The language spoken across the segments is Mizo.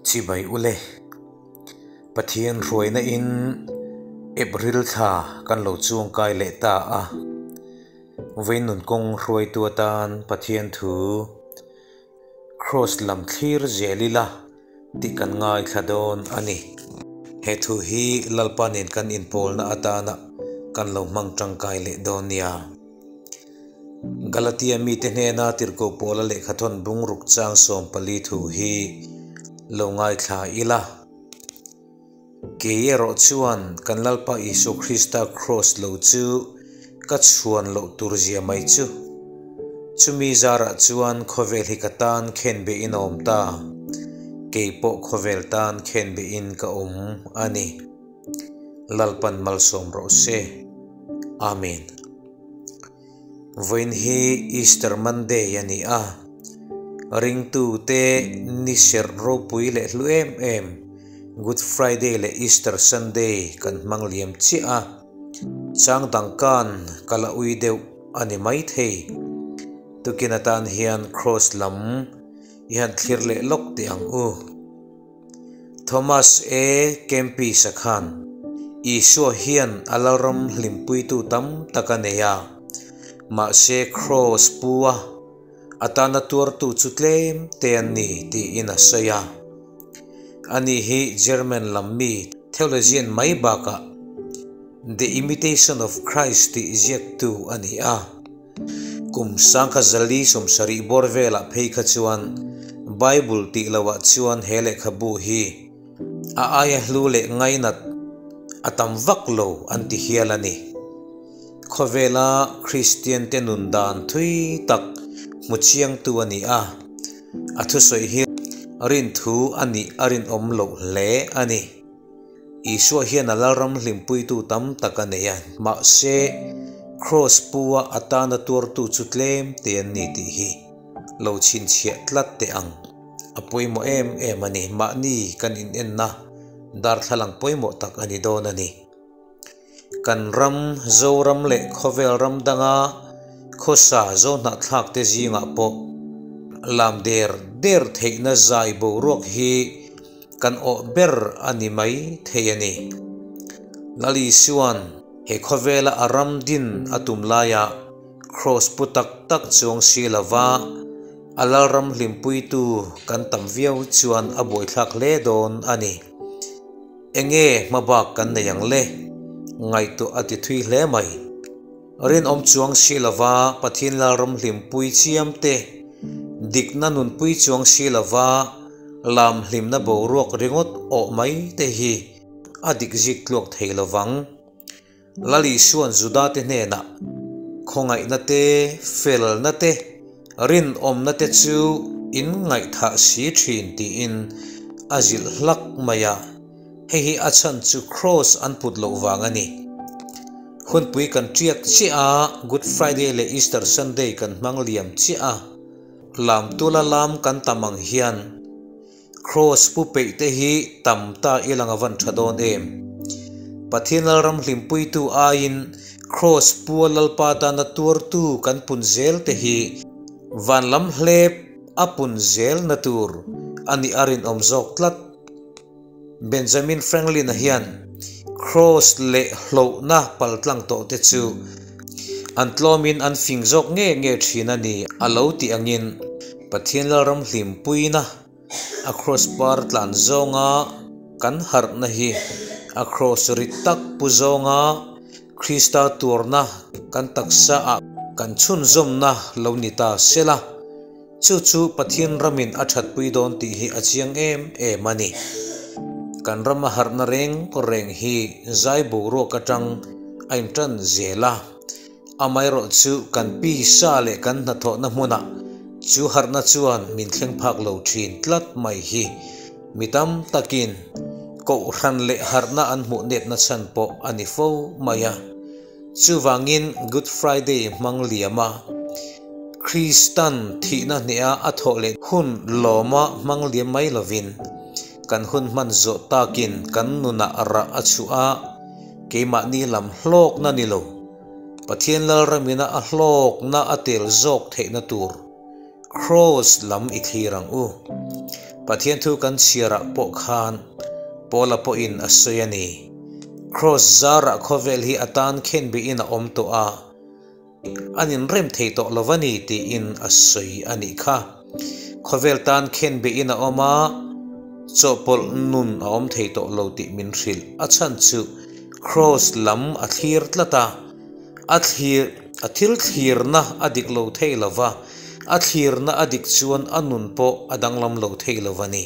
Chibai ule. Pathian hruaina in April thla kan lo chuang kai leh ta a. Vawiin kawng hruaitu atan Pathian thu Kraws lam thlir zel ila tih kan ngaithla dawn a ni. He thu hi Lalpa nen kan inpawlna atana kan lo hmang tangkai leh dawn nia. Galatia mite hnena tirhkoh pawla lehkhathawn bungruk chang 14 thu hi lo ngaithla ila. Kei erawh chuan kan Lalpa Isua Krista Kraws lo chu ka chhuan loh tur zia mai chu. Chumi zarah chuan khawvel hi ka tan khenbehin a awm ta. Kei pawh khawvel tan khenbehin ka awm a ni. Lalpan malsawm rawh se. Amen. Vawiin hi Easter Monday a ni a, ringtute ni serh ropui leh hlu em em Good Friday leh Easter Sunday kan hmang liam chiah a, chang dang kan ka la ui deuh a ni maithei. Tukin atan hian Kraws lam i han thlir leh lawk teh ang u. Thomas A. Kempis-a khan Isua hian a lalram hlimpuitu tam tak a nei a, mahse Kraws pu a atana tuartu chu tlem te an ni tiin a sawi a. Ani hi German lam mi theologian mai bakah The Imitation of Christ tih ziaktu a ni a. Kum 1970 bawr velah phei kha chuan Bible tih lohah chuan he lehkhabu hi a aia hlu leh ngainat a tam vak lo an ti hial a ni. Khawvela Kristiante nun dan thui tak hmu chiangtu a ni a, a thusawi hi rinthu a nih a rinawm loh hle a ni. Isua hian a lalram hlimpuitu tam tak a nei a, mahse, Kraws pu-a atana tuartu chu tlem te an ni tih hi lo chhinchhiah tlat teh ang. A pawimawh em em a ni, mahni kan inenna darthlalang pawimawh tak a ni dawn a ni. Kan ram, Zoram leh khawvel ram danga khawsa Zohnahthlakte zingah pawh lam der der theihna zai boruak hi Kan awh ber a ni mai thei a ni. Lal Isua'n he khawvela a ram din a tum laia Kraws pu tak tak chuang si lova a lalram hlimpuitu kan tam viau chuan a buaithlak hle dawn a ni. Enge hmabak kan nei ang le? Ngaihtuah a ti thui hle mai. Rinawm chuang si lova Pathian Lalram hlimpui chiam te, dikna nunpui chuang si lova lam hlimna boruak ringawt awh mai te hi a dik zik tluak thei lovang. Lal Isua'n Judate hnenah khawngaihna te, felna te, rinawmna te chu in ngaihthah si thin tiin a zilh hlak mai a. Hei hi a chhan chu Kraws an put loh vang a ni. Hunpui kan tiak chiah a, Good Friday leh Easter Sunday kan hmang liam chiah a, lam tula lam kan tam ang hian Kraws pu peih te hi tam ta i lang a van tha dawn em? Pathian Lalram hlimpuitu aiin Kraws pua Lalpa tana tuartu kan pun zel te hi van lam hlep a pun zelna tur a nih a rinawm zawk tlat. Benjamin Franklin-a hian Kraws leh hlauhna paltlang tawhte chu an tlawmin an fing zawk nge nge thin a ni a lo tih angin Pathian Lalram hlimpuina a kraws par tlan zawnga kan harhna hi a kraws rit tak pu zawnga Krista tuarna kan taksa ah kan chhunzawmna lo ni ta sela. Chu chu Pathian ramin a thatpui dawn tih hi a chiang em em a ni. Kan rama harhna reng reng hi zai boruak atang a intan zel a. Amaherawh chu kan pisa leh kan hnathawhna hmunah chu harhna chuan min thleng phak lo thin tlat mai hi mi tam takin kohhran leh harhna an hmuh nepna chhan pawh a ni fo mai a. Chuvangin Good Friday hmang liama Kristan thihna hneha a thawh leh hun lawma hmang liam mai lovin kan hun hman zawh takin kan nunah rah a chhuah a, keimahni lam hlawkna ni lo, Pathian Lalramina a hlawkna a tel zawk theihna tur Kraws lam i thlir ang u. Pathian thu kan chhiarah pawh khan Paula pawhin a sawi a ni. Kraws zarah khawvel hi a tan khenbihin a awm tawh a, an inrem thei tawh lo a ni tiin a sawi a nih kha. Khawvel tan khenbihin a awm a, chawhpawlh nun a awm thei tawh lo tih min hrilh. A chhan chu Kraws lam a thlir tlat a. A thlir, a thil thlirna a dik lo thei lo va, a thlirna a dik chuan a nun pawh a danglam lo thei lo a ni.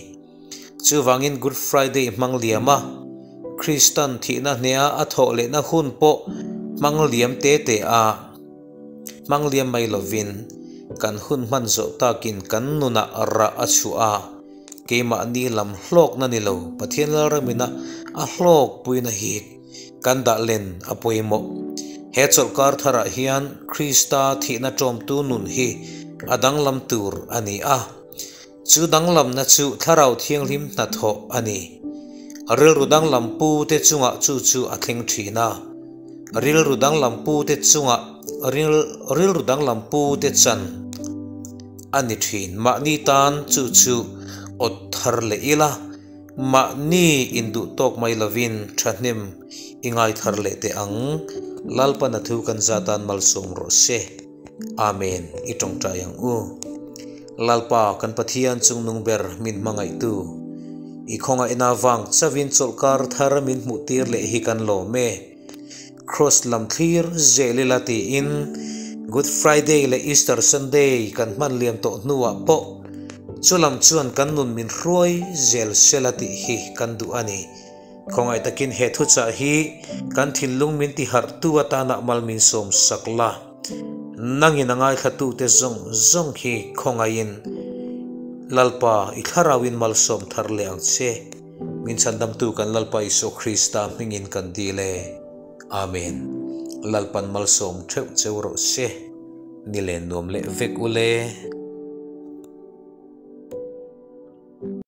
Chuvangin Good Friday hmang liam a, Kristan thihna hneha a thawh lehna hun pawh hmang liam te te a, hmang liam mai lovin kan hun hman zawh takin kan nunah rah a chhuah a, keimahni lam hlawkna ni lo Pathian Lalramina a hlawkpuina hi Kan dah len a pawimawh. He chawlhkar tharah hian Krista thihna ṭawmtu nun hi a danglam tur a ni a. Chu danglamna chu Thlarau Thianghlim hnathawh a ni. Rilru danglam pute chungah chu chu a thleng ṭhin a. Rilru danglam pute chungah rilru danglam pute chan a ni ṭhin. Mahni tan chu chu awt thar leh ila. Mahni induh tawk mai lovin thahnem i ngaithar leh teh ang. Lalpan a thu kan zatan malsawm rawh se. Amen. I tawngtai ang u. Lalpa kan Pathian chungnung ber min hmangaihtu. I khawngaihna vang chauhin chawlhkar thar min hmuhtir leh hi kan lawm e. Kraws lam thlir zel ila tiin Good Friday leh Easter Sunday kan hman liam tawh hnuah pawh chu lam chuan kan nun min hruai zel sela tih hi kan duh a ni. Khawngaih takin he thuchah hi kan thinlung min tiharhtu atana mal min sawm sak la. Nangin a ngaithlatute zawng zawng hi khawngaihin Lalpa i thlarauin malsawm thar leh ang che. Min chhandamtu kan Lalpa Isua Krista hmingin kan dil e. Amen. Lalpan malsawm theuh cheu rawh se. Ni len nuam leh vek ule.